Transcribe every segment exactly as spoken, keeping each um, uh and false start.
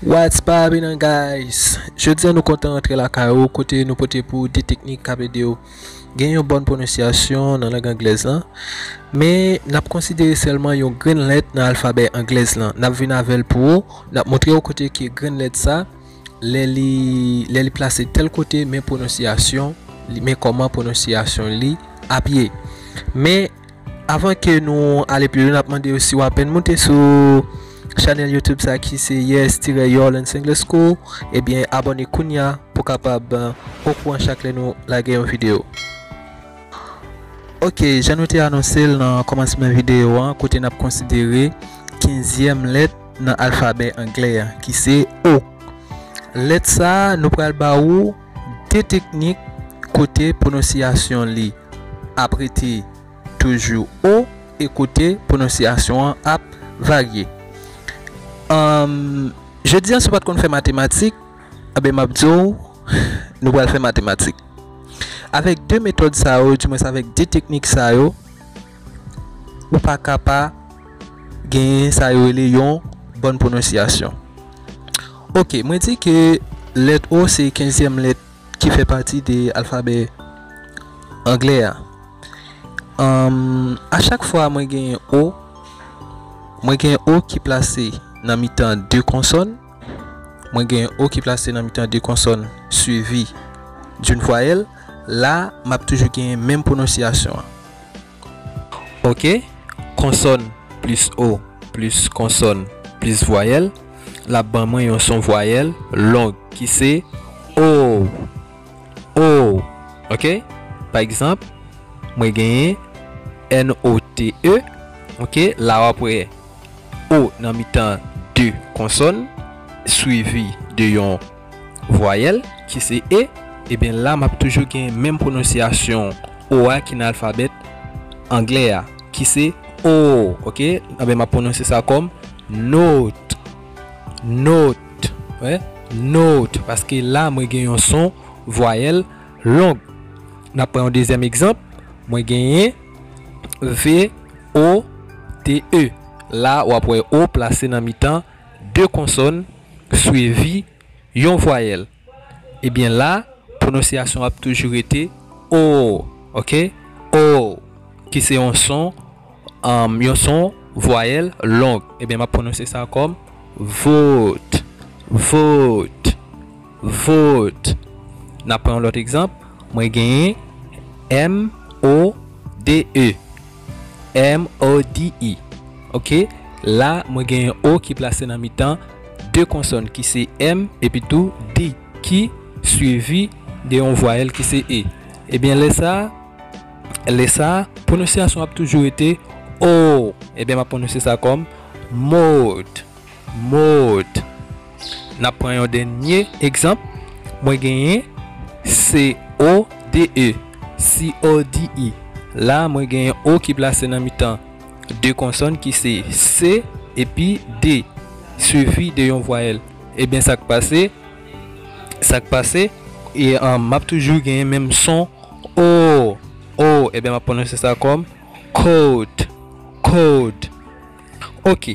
What's poppin', guys? Jodi a nou kontan rantre lakay ou, kote nou pote pou ou de teknik k ap ede w gen yon bòn pwononsyasyon nan lang anglèz lan. Men n ap konsidere sèlman yon grenn lèt nan alfabè anglèz lan. N ap vin avè l pou ou, n ap montre w kote ke grenn lèt sa, lè li, lè li plase tèl kote, men pwononsyasyon li, men kòman pwononsyasyon li ap ye. Men avan ke nou ale pi lwen, n ap mande w, si w apèn moute sou chanèl YouTube sa ki se Yes tire Your Learn Singlish School, ebyen abòne kounya pou w kapab, eh, okouran chak lè nou lage yon videyo. Ok, jan nou te anonse l nan kòmansman videyo an, kote n ap konsidere kenzyèm lèt nan alfabè anglè a, ki se O. Lèt sa a, nou pral ba ou de teknik kote pwononsyasyon li ap rete toujou O e kote pwononsyasyon an ap varye. Anm, jodi a, si w pa t konn fè matematik, enben, m ap di w, nou pral fè matematik. Avèk de metòd sa yo, dimwens avèk de teknik sa yo, ou pa ka pa genyen sa yo rele yon bòn pwononsyasyon. Ok, mwen di ke lèt O se kenzyèm lèt ki fè pati de alfabè anglè a. Anm, a chak fwa mwen genyen O, mwen genyen O ki plase nan mitan de konsòn, mwen genyen O ki plase nan mitan de konsòn suivi d'une voyelle, la, m ap toujou genyen menm pwononsyasyon an. Ok? Konsòn plis O plis konsòn plis vwayèl, l ap ban mwen yon son vwayèl long ki se O. O. Ok? Pa egzanp, mwen genyen N O T E. Ok? La w ap wè O nan mitan de konsòn suivi de yon vwayèl ki se E, ebyen la m ap toujou gen menm pwononsyasyon O a ki nan alfabè anglè a, ki se O, ok? Enben, m ap pwononse sa kòm note, note, wè, note, paske la mwen gen yon son vwayèl long. N ap pran yon dezyèm egzanp, mwen genyen V O T E. La, w ap wè O plase nan mitan de konsòn suivi yon vwayèl. Ebyen la, pwononsyasyon ap toujou rete O, ok? O, ki se yon son, um, yon son vwayèl long. Ebyen, m ap pwononse sa kòm vote, vote, vote. N ap pran yon lòt egzanp. Mwen genyen M O D E. M O D E. Ok? La, mwen genyen O ki plase nan mitan de konsòn ki se M epi tou D ki suivi de yon vwayèl ki se E. Ebyen, lè sa, lè sa, pwononsyasyon ap toujou rete O. Ebyen, m ap pwononse sa kòm mode. Mode. N ap pran yon dènye egzanp. Mwen genyen C O D E. C O D E. La, mwen genyen O ki plase nan mitan de konsòn ki se C epi D, suivi de yon vwayèl. Ebyen, sa k pase? Sa k pase? E, um, m ap toujou genyen menm son O. O. Ebyen, m ap pwononse sa kòm coat. Coat. Ok.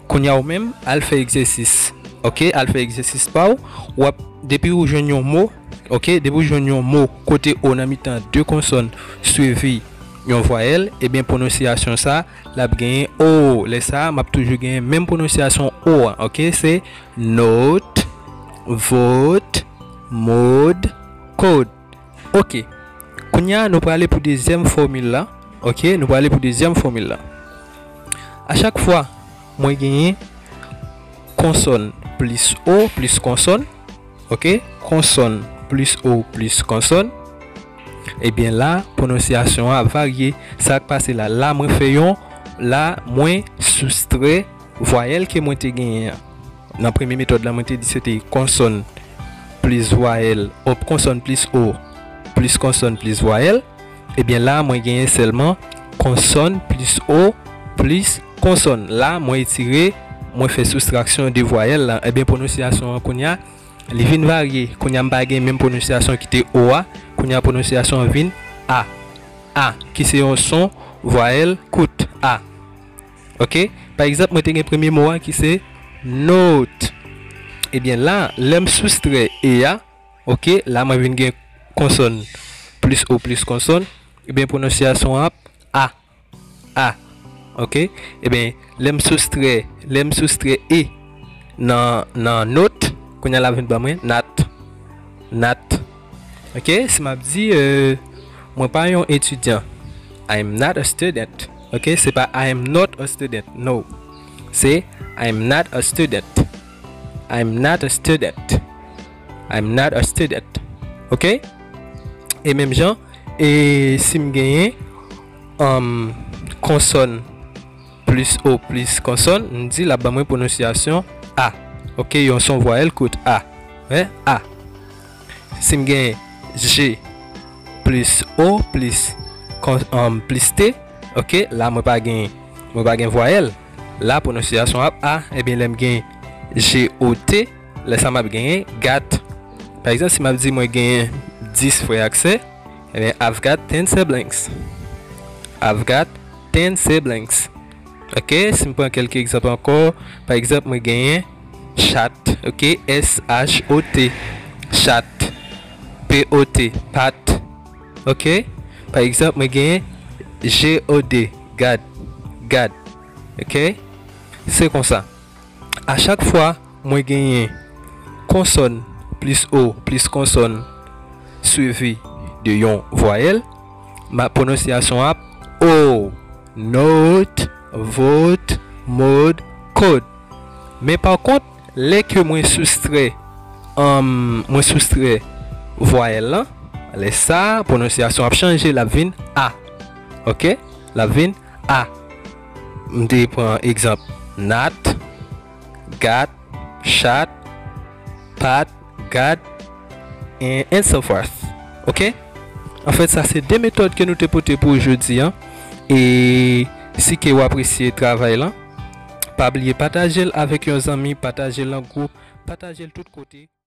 Kounye a ou menm, al fè egzèsis. Ok, al fè egzèsis pa w. W ap, depi ou jwenn yon mo, ok, depi ou jwenn yon mo kote O nan mitan de konsòn suivi yon vwayèl, ebyen, pwononsyasyon sa, l ap genyen O. Lè sa, m ap toujou genyen menm pwononsyasyon O a, ok, se note, vote, mode, code. Ok. Kounye a, nou prale pou dezyèm fòmil la. Ok, nou prale pou dezyèm fòmil la. A chak fwa mwen genyen konsòn plis O plis konsòn, ok, konsòn plis O plis konsòn, ebyen la, pwononsyasyon an ap varye. Sa k pase la? La, mwen fè yon, la, mwen soustrè vwayèl ke mwen te genyen an. Nan premye metòd la, mwen te di se te konsòn plis vwayèl, o, konsòn plis O plis konsòn plis vwayèl. Ebyen la, mwen genyen sèlman konsòn plis O plis konsòn. La, mwen retire, mwen fè soustraksyon de vwayèl la. Ebyen, pwononsyasyon an kounye a, li vin varye. Kounye a, m pa gen menm pwononsyasyon ki te O a. Kounye a, pwononsyasyon an vin A. A, ki se yon son vwayèl kout. A. Ok? Pa egzanp, mwen te gen premye mo a ki se note. Ebyen la, lè m soustrè e a, oke, la mwen vin gen konsòn plis o plis konsòn, ebyen pwononsyasyon an ap a, a, oke. Ebyen, lè m soustrè, lè m soustrè e nan, nan not, kounye a l ap vin ban mwen nat, nat. Oke, si m ap di, euh, mwen pa yon etidyan. I'm not a student. Oke, se pa I'm not a student. No. Se I'm not a student. I'm not a student. I'm not a student. Oke? E menm jan, e si m genyen, um, konsòn plis o plis konsòn, m di l ap ban mwen pwononsyasyon a. Oke, yon son vwayèl kout a. Hein? A. Si m gen G plis o plis kon-, um, plis T, oke, la mwen pa gen, mwen pa gen vwayèl. La pwononsyasyon ap a, ebyen lè m gen G O T, lè sa m ap genyen gat. Pa egzanp, si m ap di mwen genyen dis frè ak sè, ebyen I've got ten siblings. I've got ten siblings. Oke, si m pran kèlke egzanp ankò, pa egzanp, mwen genyen chat, oke, S H O T, chat, P O T, pat, oke. Pa egzanp, mwen genyen G O D, God, God, oke. Se konsa. A chak fwa mwen genyen konsòn plis o plis konsòn swivi de yon vwayèl, ma pwononsyasyon ap o, not, vote, mode, code. Men pa kont, lè ke mwen soustrè, um, mwen soustrè vwayèl lan, lè sa, pwononsyasyon ap chanje, l ap vin a. Oke? L ap vin a. M te pran egzanp not, got, chat, pat, god, and, and so forth. Oke? Anfèt, sa se de metòd ke nou te pote pou ou jodi a. E si ke w apresye travay lan, pa bliye pataje l avèk yon zanmi, pataje l nan gwoup, pataje l tout kote.